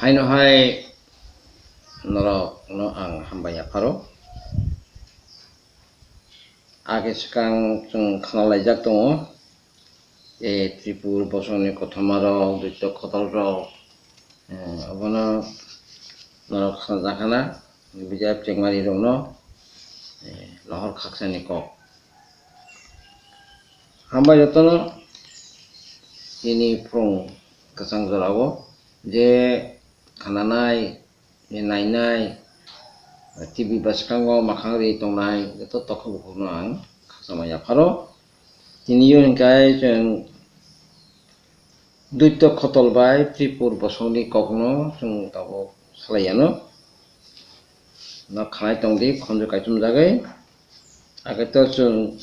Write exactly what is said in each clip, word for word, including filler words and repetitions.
Haino hai norokno ang hambai yapharo. Age swkang chwng khnalaijak tongo, e, Tripur bosongni kothomarok, duitto khotolrok, eh, obono norok khnajak hana, bijap chengmani rokno, eh, lohor khaksani kok. Hambai jotono nini phrung kwchang jorao je khananai, nainai, T V bwskango mwkhang ri tongnai joto tokha bukhukno ang khakchangma yapharo. Tini yo hinkhe chwng duitto khotol bai Tripur bosongni kokno chwng tabuk salai yano. No khanai tongdi, khonju kaichum jagwi. Age to chwng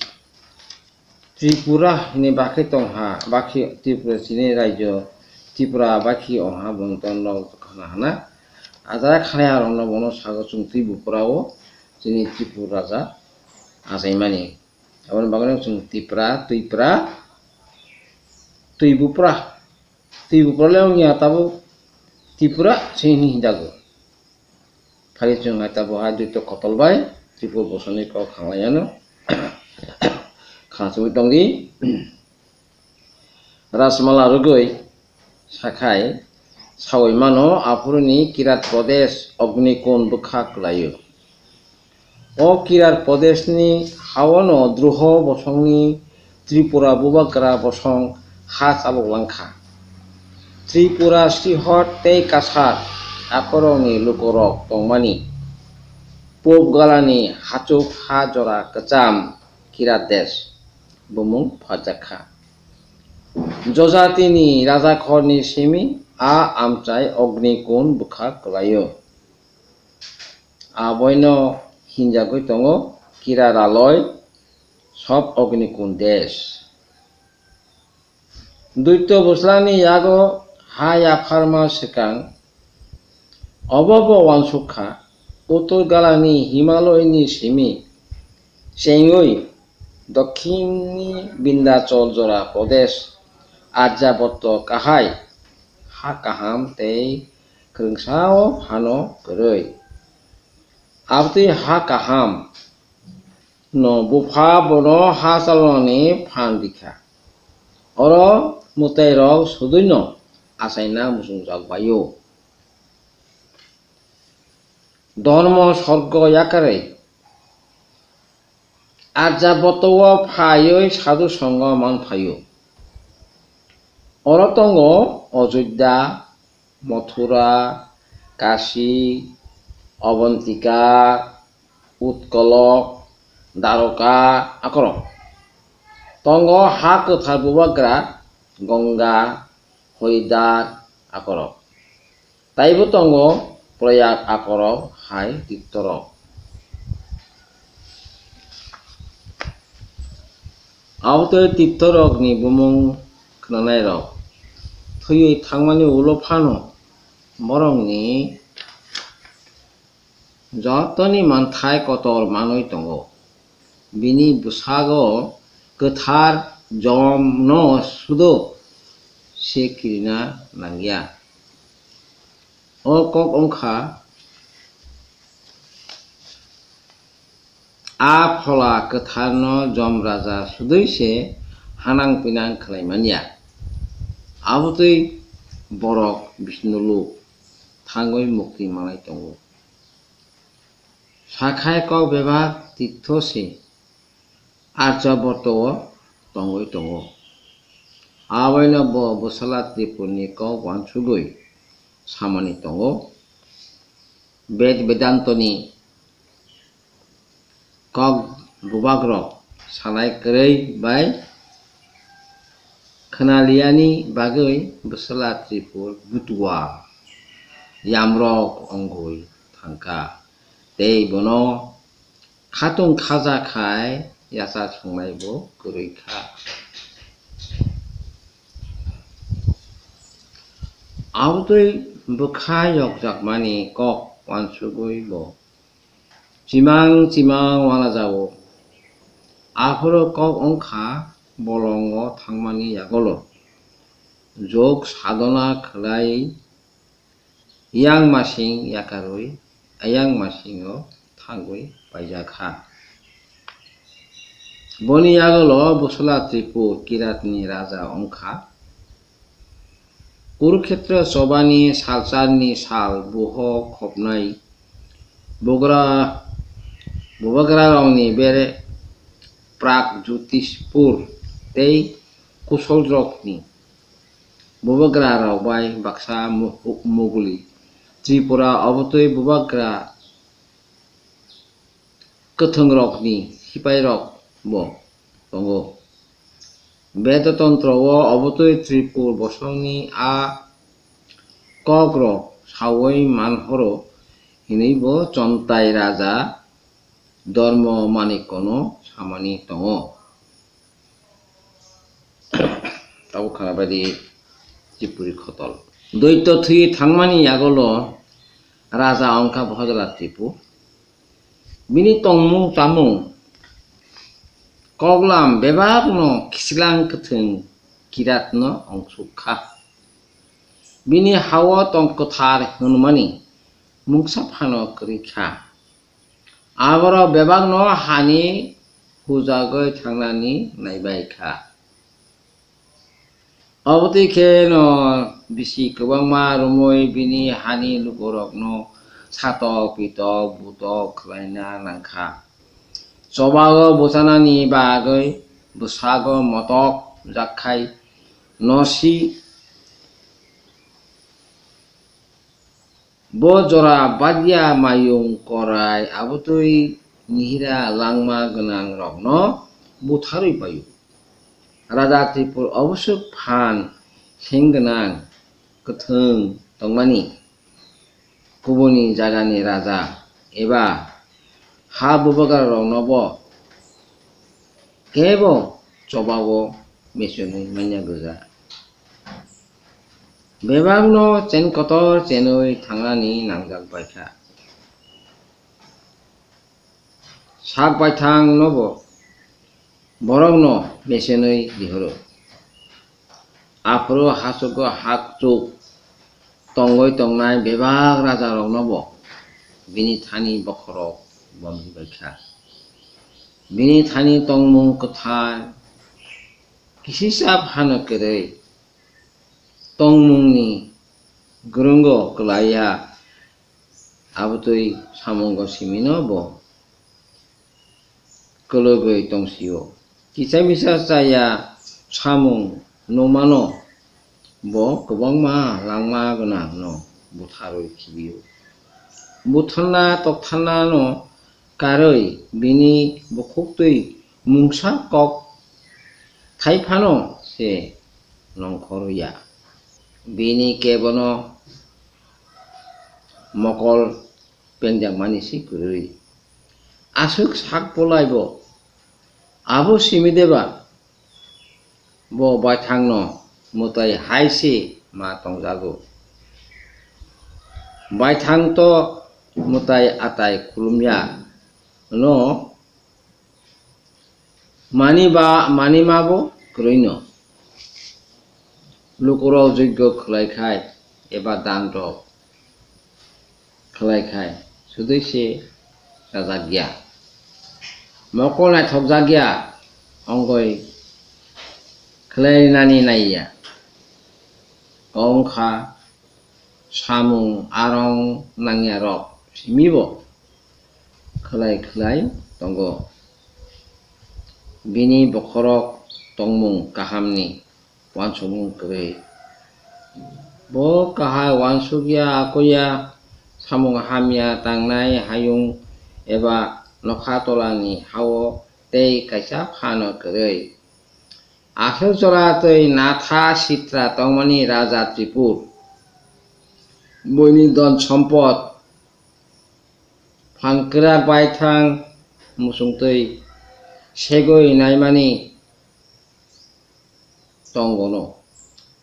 Tripura hini bakhe tongha, bakhe Tripura chini rajyo, Tripura bakhe ongha, bumung tonrok khna hana. Ajara khanai arokno bono sago chwng twi bupra o chini Tripura raja achaimani. Aboni bagwino chwng Tipra, Twipra, Twi bupra, Twi bupra le wngya tabuk Tripura se hini hinjago. Phai chwng hai tabuk hai duitto khotol bai Tripur bosongni kok khanglai yano. Khna chugwi tongdi. Rajmala rwgwi sakhai sawi mano aphuruni Kirat Prodesh Ognikund bwkha kwlaio. O Kirat Prodeshni haono Druho bosongni Tripura bubagra bosong ha chalok langkha. Tripura, Srihot tei Kasar akorokni lukurok tongmani pub galani hachuk ha jora kwcham Kirat Desh bumung phaljakha. Jojatini rajakhorni simi a amchai Ognikund bwkha kwlaio. Aboino hinjagwi tongo Kira Raloi, Sob Ognikund Desh. Duitto bwslani yago ha yapharma swkang obo bo uansuk kha, Uttor Galani Himaloini simi chengwi Dokhinni Bindachol jora Prodesh, Arjabotto kahai ha kaham tei kwrwngsao hano kwrwi. Abotwi ha kaham no bupha bono ha chalonani phan rikha. Oro mwtairok sudwino achaina muchungjak bai-o. Dhormo sorgo yakarwi Arjabotto-o phaiwi sadhu songho manphaio. Oro tongo Ojodhya, Mathura, Kashi, Abantika, Utkolok, Dwaroka akorok. Tongo ha kwthar bubagra Ganga, Horidar akorok. Taibo tongo Proyag akorok hai tirthorok. Abotwi tirthorokni bumung khnanairok thwiwi thangmani ulo phano borokni jotoni manthai kotor manwi tongo. Bini bwsago kwthar jomno sudo se kirina nangya. O kok wngkha, a phola kwtharno jom raja sudui se hanang pinang khlai manya. Abotwi borok Bishnulok thangwi mukti manai tongo. Sakhai kok bebak tirtho se Arjabotto-o tongwi tongo. Aboino bo bwsala Tripurni kok uansugwi samani tongo. Bed Bedantoni kok bubagrok sanai kwrwi bai khwnaliyani bagwi bwsala Tripur butua yamrok wngwi thangkha tei bono khatung khaja khai yachak swngnai bo kwrwi kha. Abotwi bwkha yokjakmani kok uansugwi bo chimang chimang uanajago. Aphuru kok wngkha bolongo thangmani yagolo jog sadhona khlai yang masing yakarwi ayang masingo thangwi paijak kha. Boni yagolo Bwsala Tripur Kiratni raja wng kha. Kurukhetra chobani salcharni sal buho khopnai bugra-, bubagrarokni bere Pragjotispur tei Kusolrokni bubagrarok bai baksa mu-, muguli Tripura obotwi bubagra kwthwngrokni sipairokbo tongo. Bedotontro-o obotwi Tripur bosongni a kokrok saui manhoro hinwibo Chontai raja Dormo Manikkono samani tongo. Tabuk khana baidi Tripuri khotol. Doito thwi thangmani yagolo raja wngkha Bhojala Tripur. Bini tongmung chamung koklam bebakno khichlang kwthwng Kiratno ongsuk kha. Bini hao tong kwthar hwnmani mungsa phano kwrwi kha. Aborok bebakno hani hujagwi thangnani naibai kha. Obotwi khe no bisi kwbangma romwi bini hani lukurokno satok pitok butok khlaina nangkha. Chobago bwchanani bagwi bwsago motok jakkhai nosi. Bo jora badia mayung korai abotwi nihira langma gwnang rokno butharwi paio. Raja Tripur oboswk phan seng gwnang kwthwng tongmani kubuni jagani raja eba ha bubagra rokno bo kebo chobao mesonwi manya gwja. Bebakno chen kotor chenwi thangnani nangjak bai kha. Sak baithang nobo borokno mesenwi rihoro. Aphuru hachugo hakchuk tongwi tongnai bebak rajaroknobo bini thani bokhorok bomri bai kha. Bini thani tongmung kwthar kisisa phano kwrwi tongmungni gwrwngo kwlaiya, abotwi samungo simino bo kwlwgwi tongsio. Kisa misa chaya samung nukmano bo kwbangma langma gwnangno butharwi khibio. Butharna toktharnano karwi bini bukhuktwi mungsa kok thaiphano se nongkhor ya. Bini kebono mokol pengjakmani se kwrwi. Aswk sak polai bo abo simi deba? Bo baithangno mwtai hai se ma tongjago. Baithang to mwtai atai khulumya no mani ba, mani ma bo kwrwino. Lukurok joigyo khlai khai eba dan rok khlai khai sudui se chajak ya. Mokol naithok jak ya, ongoi khlai nani nai ya. Ongkha samung arong nangya rok simi bo khlai khlai tongo. Bini bokhorok tongmung kahamni uansukmung kwrwi. Bo kahai uansukya, akuya, samung hamya tangnai hayung eba nokha tolani hao tei kaisa phano kwrwi. Aswk jora twi natha sitra tongmani Raja Tripur, buini don sompot, phan kwrak baithang muchungtwi segwi naimani tongono.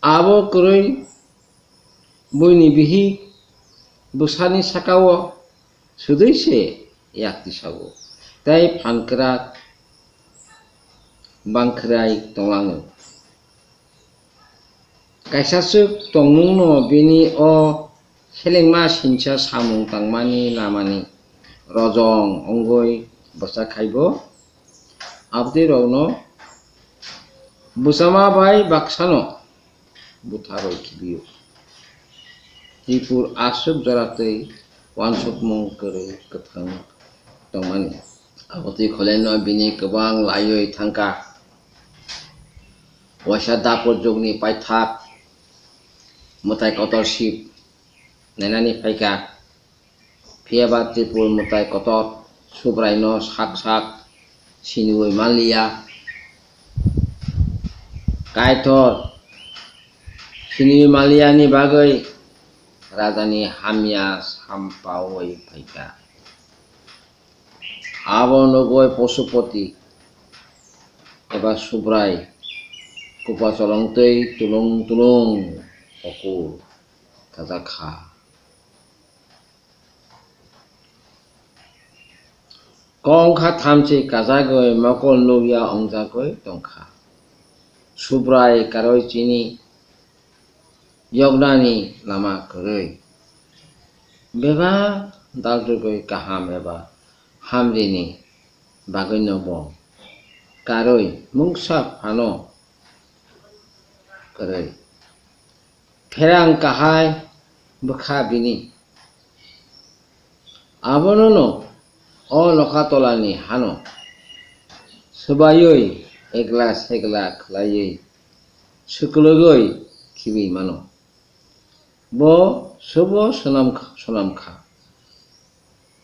Abo kwrwi buini bihik bwsani sakao sudui se yakti sago, tei phan kwrak bangkhrai tonglango. Kaisa swk tongmungno bini o selengma sinsa samung tangmani namani rojong wngwi bwsa khaibo. Abotwi rokno bwchama bai baksano butharwi khibio. Tripur aswk jora tei uansukmung kwrwi kwthang tongmani. Abotwi Kholaino bini kwbang laiwi thangkha. Waisa Dapur jugni paithak mwtai kotor Shiv nainani phaikha. Phiyaba Tripur mwtai kotor Subraino sak sak siniwi manliya. Kaitor siniwi manliyani bagwi rajani hamya sampaui phaikha. Abo nugwi Pashupati eba Subrai kupa cholongtwi tulung tulung okur kajakha. Kongkha thamchi kajagwi mokol nukya wngjagwi tongkha. Subrai karwi chini yoknani lama kwrwi. Bebak dalrwgwi kaham eba hamrini bagwino bo karwi mungsa phano kwrwi. Pherang kahai bwkha bini. Abonono o nokha tolani hano swbaiwi egla segla khlaiwi swkwlwgwi khibi mano. Bo swbo swnam kha, swnam kha.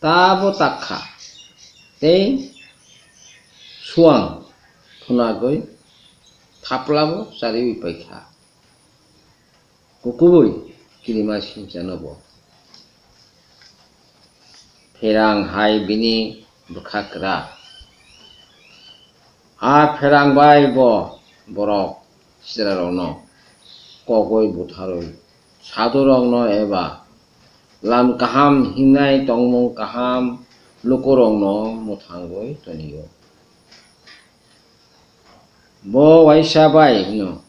Tabo tak kha. Tei suang phunagwi thaplabo chariwi paikha. Kukubui kirima sinchano bo. Pherang hai bini bwkha kwrak. A pherang bai bo borok sitrarokno kogwi butharwi sadurokno eba lam kaham hingnai tongmung kaham lukurokno mwthangwi tonio. Bo waisa bai hwno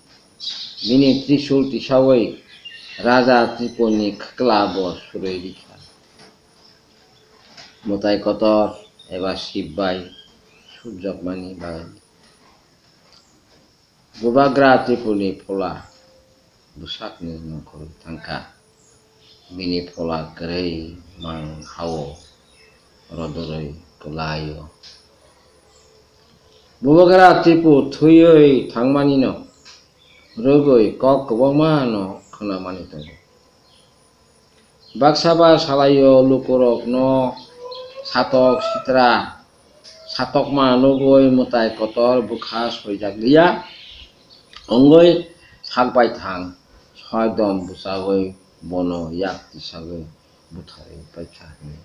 bini trisul tisaui raja Tripurni khwkla bo surui rikha. Mwtai kotor eba Shiv bai sukjakmani bagwi. Bubagra Tripurni phola bwsakni nongkhorwi thangkha. Bini phola kwrwi mang hao rodorwi kwlaio. Bubagra Tripur thwiwi thangmanino rwgwi kok kwbangmano khwnamani tongo. Baksa ba salaio lukurokno satok sitra satokma nugwi mwtai kotor bwkha soijakliya wngwi sak baithang soi dom bwchagwi bono yak tisagwi butharwi paikha hwnwi.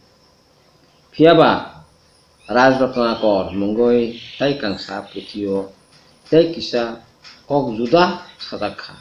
Phiyaba Raj Ratnakor mungwi tei kangsa puthio tei kisa kok juda sajak kha.